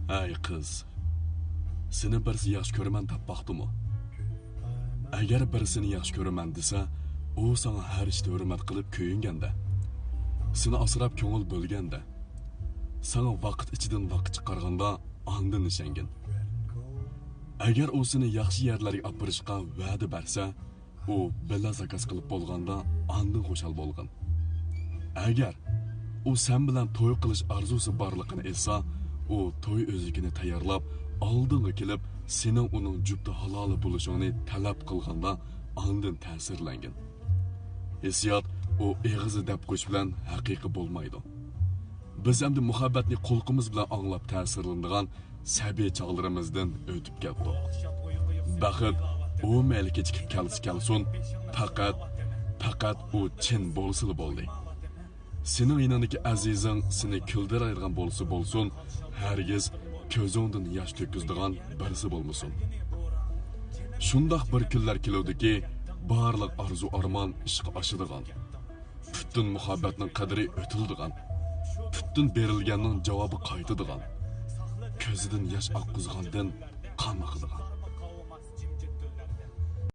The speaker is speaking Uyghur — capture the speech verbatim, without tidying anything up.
ئەي قىز، سېنى بىرسى ياخشى كۆرىمەن دەپ باقتىمۇ؟ ئەگەر بىرسىنى ياخشى كۆرىمەن دېسە، ئۇ ساڭا ھەر ئىشتا ھۆرمەت قىلىپ كۆيۈنگەندە، سېنى ئاسراپ كۆڭۈل بۆلگەندە، ساڭا ۋاقىت ئىچىدىن ۋاقىت چىقارغاندا، ئاندىن ئىشەنگىن. ئەگەر ئۇ سېنى ياخشى يەرلەرگە ئاپىرىشقا ۋەدە بەرسە، ئۇ بىللە زاكاز قىلىپ بولغاندا ئاندىن خۇشال بولغىن. ئەگەر ئۇ سەن بىلەن توي قىلىش ئارزۇسى بارلىقىنى ئېيتسا، ئۇ توي ئۆزۈكىنى تەييارلاپ، ئالدىڭغا كېلىپ، سېنىڭ ئۇنىڭ جۈپتى ھالالى بولۇشۇڭنى تەلەپ قىلغاندا ئاندىن تەسىرلەنگىن. ھېسسىيات ئۇ ئېغىزدا دەپ قويۇش بىلەن ھەقىقىي بولمايدۇ. بىز ئەمدى مۇھەببەتنى قۇلىقىمىز بىلەن ئاڭلاپ تەسىرلىنىدىغان سەبىي چاغلىرىمىزدىن ئۆتۈپ كەتتۇق. بەخت ئۇ مەيلى كېچىكىپ كەلسە كەلسۇن، پەقەت، پەقەت ئۇ چىن بولسىلا بولدى. سېنىڭ يېنىڭدىكى ئەزىزىڭ سېنى كۈلدۈرەلەيدىغان بولسا بولسۇن، ھەرگىز كۆزۈڭدىن ياش تۆككۈزىدىغان بىرسى بولمىسۇن. شۇنداق بىر كۈنلەر كېلىدۇكى، بارلىق ئارزۇ-ئارمان ئىشقا ئاشىدىغان، پۈتۈن مۇھەببەتنىڭ قەدرى ئۆتۈلىدىغان، پۈتۈن بېرىلگەننىڭ جاۋابى قايتىدىغان، كۆزىدىن ياش ئاققۇزغاندىن قان ئاقىدىغان.